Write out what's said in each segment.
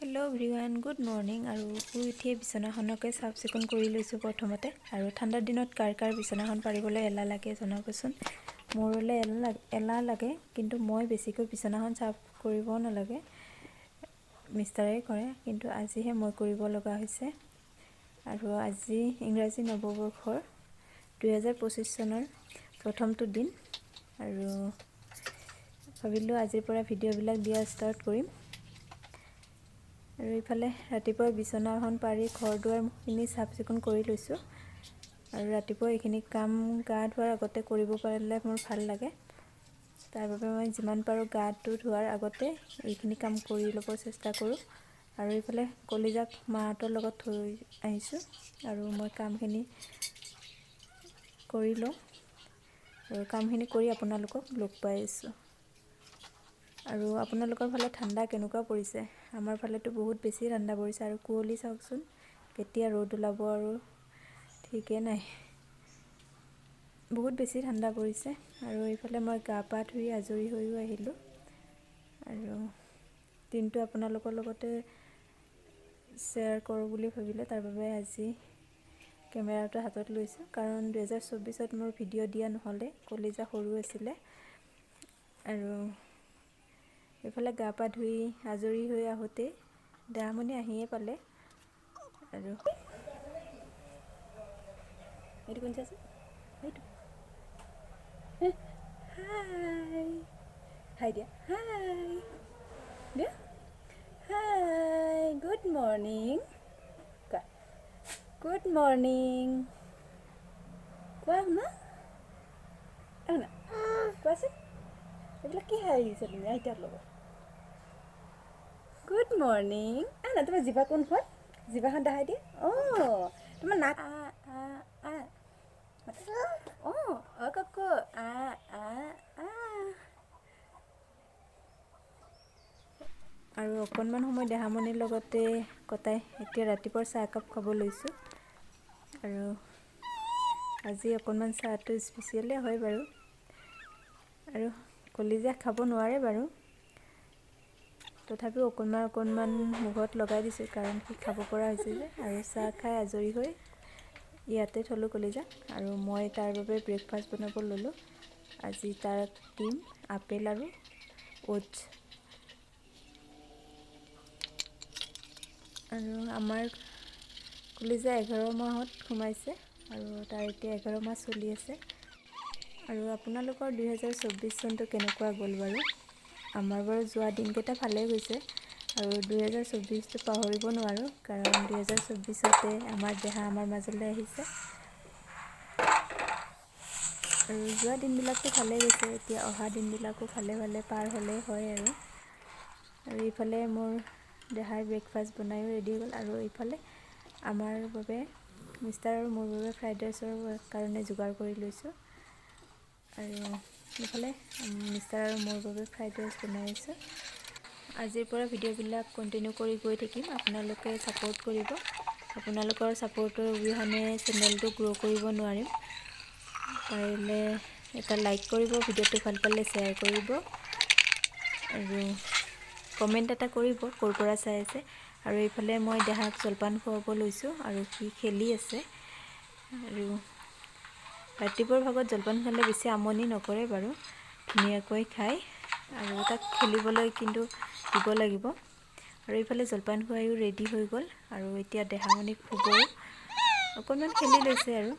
Hello' everyone, good morning. আৰু শুই উঠিয়ে বিচনাখনকে চাফ চিকুণ কৰি লৈছোঁ প্ৰথমতে। আৰু ঠাণ্ডাৰ দিনত কাৰ কাৰ বিচনাখন পাৰিবলৈ এলাহ লাগে জনাবচোন। মোৰ হ'লে এলাহ লাগে, কিন্তু মই বেছিকৈ বিচনাখন চাফ কৰিব নালাগে, মিষ্টাৰে কৰে, কিন্তু আজিহে মই কৰিব লগা হৈছে। আৰু আজি ইংৰাজী নৱবৰ্ষৰ 2025 চনৰ প্ৰথমটো দিন আৰু ভাবিলোঁ আজিৰ পৰা ভিডিঅ'বিলাক দিয়া ষ্টাৰ্ট কৰিম। আৰু ইফালে ৰাতিপুৱা বিচনাখন পাৰি ঘৰ দুৱাৰখিনি চাফ চিকুণ কৰি লৈছোঁ। আৰু ৰাতিপুৱা এইখিনি কাম গা ধোৱাৰ আগতে কৰিব পাৰিলে মোৰ ভাল লাগে, তাৰ বাবে মই যিমান পাৰোঁ গাটো ধোৱাৰ আগতে এইখিনি কাম কৰি ল'ব চেষ্টা কৰোঁ। আৰু এইফালে কলিজাক মাহঁতৰ লগত থৈ আহিছোঁ আৰু মই কামখিনি কৰি লওঁ আৰু কামখিনি কৰি আপোনালোকক লগ পাই আছোঁ। আৰু আপোনালোকৰ ফালে ঠাণ্ডা কেনেকুৱা পৰিছে? আমাৰ ফালেতো বহুত বেছি ঠাণ্ডা পৰিছে। আৰু কুঁৱলী চাওকচোন, কেতিয়া ৰ'দ ওলাব আৰু ঠিকেই নাই, বহুত বেছি ঠাণ্ডা পৰিছে। আৰু এইফালে মই গা পা ধুই আজৰি হৈও আহিলোঁ আৰু দিনটো আপোনালোকৰ লগতে শ্বেয়াৰ কৰোঁ বুলি ভাবিলোঁ, তাৰ বাবে আজি কেমেৰাটো হাতত লৈছোঁ। কাৰণ 2024ত মোৰ ভিডিঅ' দিয়া নহ'লে, কলিজা সৰু আছিলে। আৰু এইফালে গা পা ধুই আজৰি হৈ আহোঁতে দেহামণি আহিয়ে পালে। আৰু এইটো কোন চাইছে? সেইটো হাই হাই দিয়া, হাই দিয়া, হাই, গুড মৰ্ণিং কোৱা, গুড মৰ্ণিং কোৱা, শুনা শুনা কোৱাচোন, এইবিলাক কি খাই আহিছা তুমি আইতাৰ লগত? গুড মৰ্ণিং আহ না, তোমাৰ জিভা কোনখন? জিভাখন দেখাই দিয়া। অঁ, তোমাৰ নাক আ আ আ, অঁ অঁ কাকু আ আ আ। আৰু অকণমান সময় দেহামণিৰ লগতে কটাই এতিয়া ৰাতিপুৱাৰ চাহ একাপ খাব লৈছোঁ। আৰু আজি অকণমান চাহটো স্পেচিয়েলে হয় বাৰু, আৰু কলিজা খাব নোৱাৰে বাৰু, তথাপিও অকণমান অকণমান মুখত লগাই দিছোঁ, কাৰণ সি খাব পৰা হৈছে যে। আৰু চাহ খাই আজৰি হৈ ইয়াতে থ'লোঁ কলিজা। আৰু মই তাৰ বাবে ব্ৰেকফাষ্ট বনাব ল'লোঁ। আজি তাক দিম আপেল আৰু অ'টছ। আৰু আমাৰ কলিজা 11 মাহত সোমাইছে আৰু তাৰ এতিয়া 11 মাহ চলি আছে। আৰু আপোনালোকৰ 2024 চনটো কেনেকুৱা গ'ল বাৰু? আমাৰ বাৰু যোৱা দিনকেইটা ভালেই গৈছে আৰু 2024টো পাহৰিব নোৱাৰোঁ, কাৰণ 2024তে আমাৰ দেহা আমাৰ মাজলৈ আহিছে। আৰু যোৱা দিনবিলাকতো ভালেই গৈছে, এতিয়া অহা দিনবিলাকো ভালে ভালে পাৰ হ'লেই হয় আৰু। আৰু এইফালে মোৰ দেহাৰ ব্ৰেকফাষ্ট বনায়ো ৰেডি হৈ গ'ল। আৰু এইফালে আমাৰ বাবে মিষ্টাৰ আৰু মোৰ বাবে ফ্ৰাইড ৰাইচৰ কাৰণে যোগাৰ কৰি লৈছোঁ। আৰু এইফালে মিষ্টাৰ আৰু মোৰ বাবে ফ্ৰাইড ৰাইচ বনাই আছোঁ। আজিৰ পৰা ভিডিঅ'বিলাক কণ্টিনিউ কৰি গৈ থাকিম, আপোনালোকে ছাপোৰ্ট কৰিব। আপোনালোকৰ ছাপোৰ্টৰ অবিহনে চেনেলটো গ্ৰ' কৰিব নোৱাৰিম। পাৰিলে এটা লাইক কৰিব, ভিডিঅ'টো ভাল পালে শ্বেয়াৰ কৰিব আৰু কমেণ্ট এটা কৰিব ক'ৰ পৰা চাই আছে। আৰু এইফালে মই দেহাক জলপান খুৱাব লৈছোঁ আৰু সি খেলি আছে। আৰু ৰাতিপুৱাৰ ভাগত জলপান খালে বেছি আমনি নকৰে বাৰু, ধুনীয়াকৈ খায়। আৰু তাক খেলিবলৈ কিন্তু দিব লাগিব। আৰু এইফালে জলপান খুৱাইও ৰেডি হৈ গ'ল। আৰু এতিয়া দেহামণিক শুবও অকণমান খেলি লৈছে। আৰু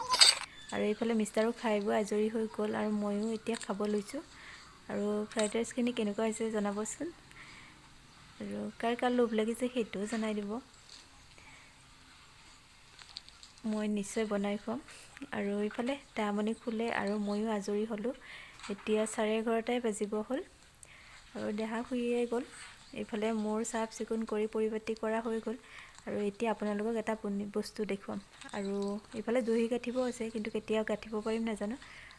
আৰু এইফালে মিষ্টাৰো খাই বৈ আজৰি হৈ গ'ল আৰু ময়ো এতিয়া খাব লৈছোঁ। আৰু ফ্ৰাইড ৰাইচখিনি কেনেকুৱা হৈছে জনাবচোন, আৰু কাৰ কাৰ লোভ লাগিছে সেইটোও জনাই দিব। মই নিশ্চয় বনাই খুৱাম। আৰু এইফালে দেহামণি শুলে আৰু ময়ো আজৰি হ'লোঁ। এতিয়া 11:30টাই বাজিব হ'ল আৰু দেহা শুইয়ে গ'ল। এইফালে মোৰ চাফ চিকুণ কৰি পৰিপাটি কৰা হৈ গ'ল। আৰু এতিয়া আপোনালোকক এটা বস্তু দেখুৱাম। আৰু এইফালে দহি গাঁঠিব আছে, কিন্তু কেতিয়াও গাঁঠিব পাৰিম নাজানো।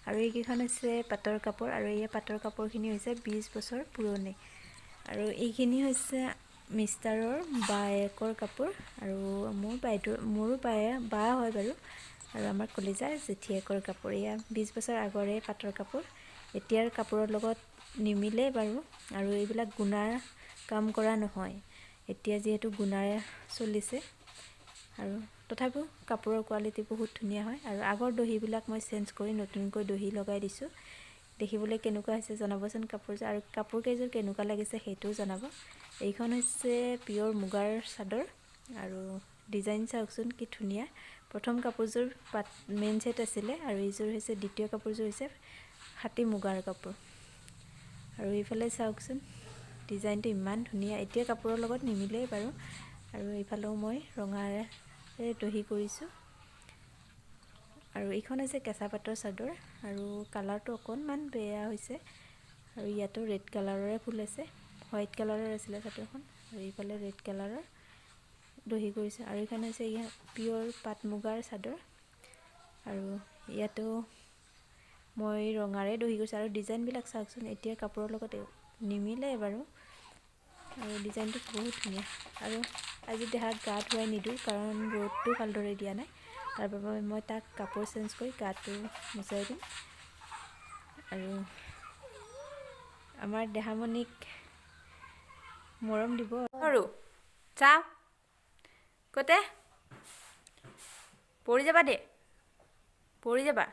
আৰু এইকেইখন হৈছে পাটৰ কাপোৰ। আৰু এই পাটৰ কাপোৰখিনি হৈছে 20 বছৰ পুৰণি। আৰু এইখিনি হৈছে মিষ্টাৰৰ বায়েকৰ কাপোৰ আৰু মোৰ বাইদেউ, মোৰো বা হয় বাৰু। আৰু আমাৰ কলিজাৰ জেঠীয়েকৰ কাপোৰ। এয়া 20 বছৰ আগৰে পাটৰ কাপোৰ, এতিয়াৰ কাপোৰৰ লগত নিমিলে বাৰু। আৰু এইবিলাক গুণাৰ কাম কৰা নহয়, এতিয়া যিহেতু গুণাৰে চলিছে, আৰু তথাপিও কাপোৰৰ কোৱালিটি বহুত ধুনীয়া হয়। আৰু আগৰ দহিবিলাক মই চেঞ্জ কৰি নতুনকৈ দহি লগাই দিছোঁ। দেখিবলৈ কেনেকুৱা হৈছে জনাবচোন কাপোৰযোৰ, আৰু কাপোৰ কেইযোৰ কেনেকুৱা লাগিছে সেইটোও জনাব। এইখন হৈছে পিয়'ৰ মুগাৰ চাদৰ, আৰু ডিজাইন চাওকচোন কি ধুনীয়া। প্ৰথম কাপোৰযোৰ পাত মেইন ছেট আছিলে, আৰু এইযোৰ হৈছে দ্বিতীয় কাপোৰযোৰ হৈছে হাতী মুগাৰ কাপোৰ। আৰু এইফালে চাওকচোন ডিজাইনটো ইমান ধুনীয়া, এতিয়া কাপোৰৰ লগত নিমিলেই বাৰু। আৰু এইফালেও মই ৰঙাৰে দহি কৰিছোঁ। আৰু এইখন হৈছে কেঁচা পাতৰ চাদৰ, আৰু কালাৰটো অকণমান বেয়া হৈছে। আৰু ইয়াতো ৰেড কালাৰৰে ফুল আছে, হোৱাইট কালাৰৰ আছিলে চাদৰখন, আৰু এইফালে ৰেড কালাৰৰ দহি কৰিছোঁ। আৰু এইখন হৈছে ইয়াত পিয়'ৰ পাট মুগাৰ চাদৰ, আৰু ইয়াতো মই ৰঙাৰে দহি কৰিছোঁ। আৰু ডিজাইনবিলাক চাওকচোন, এতিয়া কাপোৰৰ লগত নিমিলে বাৰু, আৰু ডিজাইনটো বহুত ধুনীয়া। আৰু আজি দেহাক গা ধুৱাই নিদিওঁ, কাৰণ ৰ'দটো ভালদৰে দিয়া নাই, তাৰ বাবে মই তাক কাপোৰ চেঞ্জ কৰি গাটো মোচাই দিম। আৰু আমাৰ দেহামণিক মৰম দিব আৰু চাওঁ ক'তে পৰি যাবা দেই, পৰি যাবা।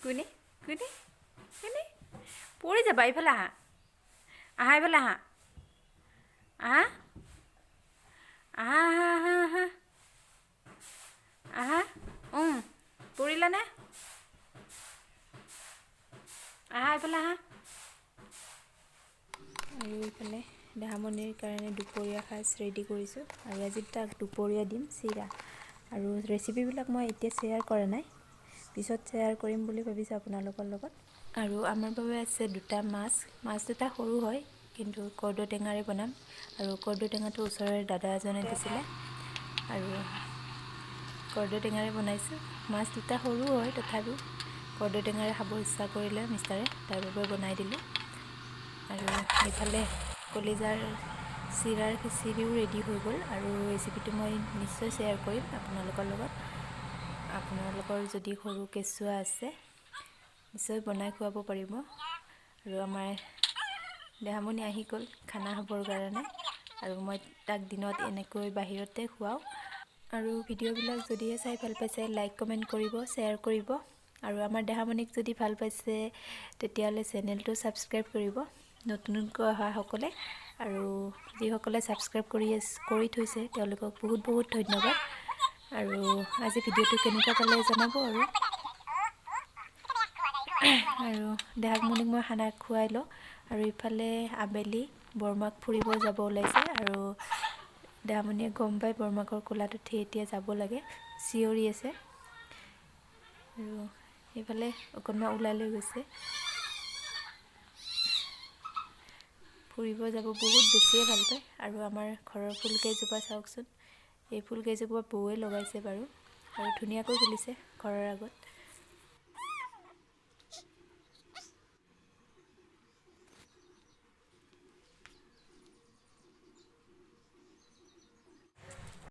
কোনে কোনে কোনে পৰি যাবা, এইফালে আহা, আহা এইফালে আহা, আহা আহা আহা আহা আহা, পৰিলানে? আহা এইফালে আহা। আৰু এইফালে দেহামণিৰ কাৰণে দুপৰীয়া সাজ ৰেডি কৰিছোঁ, আৰু আজি তাক দুপৰীয়া দিম চিৰা। আৰু ৰেচিপিবিলাক মই এতিয়া শ্বেয়াৰ কৰা নাই, পিছত শ্বেয়াৰ কৰিম বুলি ভাবিছোঁ আপোনালোকৰ লগত। আৰু আমাৰ বাবে আছে দুটা মাছ, মাছ দুটা সৰু হয় কিন্তু কৰ্দৈ টেঙাৰে বনাম। আৰু কৰ্দৈ টেঙাটো ওচৰৰে দাদা এজনে দিছিলে, আৰু কৰ্দৈ টেঙাৰে বনাইছোঁ। মাছ দুটা সৰু হয় তথাপিও কৰ্দৈ টেঙাৰে খাব ইচ্ছা কৰিলে মিষ্টাৰে, তাৰ বাবে বনাই দিলোঁ। আৰু এইফালে কলিজাৰ চিৰাৰ খিচিৰিও ৰেডি হৈ গ'ল, আৰু ৰেচিপিটো মই নিশ্চয় শ্বেয়াৰ কৰিম আপোনালোকৰ লগত। আপোনালোকৰ যদি সৰু কেঁচুৱা আছে নিশ্চয় বনাই খুৱাব পাৰিব। আৰু আমাৰ দেহামণি আহি গ'ল খানা খাবৰ কাৰণে, আৰু মই তাক দিনত এনেকৈ বাহিৰতে খুৱাওঁ। আৰু ভিডিঅ'বিলাক যদিহে চাই ভাল পাইছে লাইক কমেণ্ট কৰিব, শ্বেয়াৰ কৰিব। আৰু আমাৰ দেহামণিক যদি ভাল পাইছে তেতিয়াহ'লে চেনেলটো ছাবস্ক্ৰাইব কৰিব নতুনকৈ অহাসকলে। আৰু যিসকলে ছাবস্ক্ৰাইব কৰি থৈছে তেওঁলোকক বহুত বহুত ধন্যবাদ। আৰু আজি ভিডিঅ'টো কেনেকুৱা পালে জনাব। আৰু আৰু দেহামণিক মই খানা খুৱাই লওঁ। আৰু ইফালে আবেলি বৰমাক ফুৰিব যাব ওলাইছে, আৰু দেহামণিয়ে গম পাই বৰমাকৰ কোলাত উঠি এতিয়া যাব লাগে, চিঞৰি আছে। আৰু এইফালে অকণমান ওলাই লৈ গৈছে ফুৰিব যাব, বহুত বেছিয়ে ভাল পায়। আৰু আমাৰ ঘৰৰ ফুলকেইজোপা চাওকচোন, এই ফুলকেইজোপা বৌৱে লগাইছে বাৰু, আৰু ধুনীয়াকৈ ফুলিছে ঘৰৰ আগত।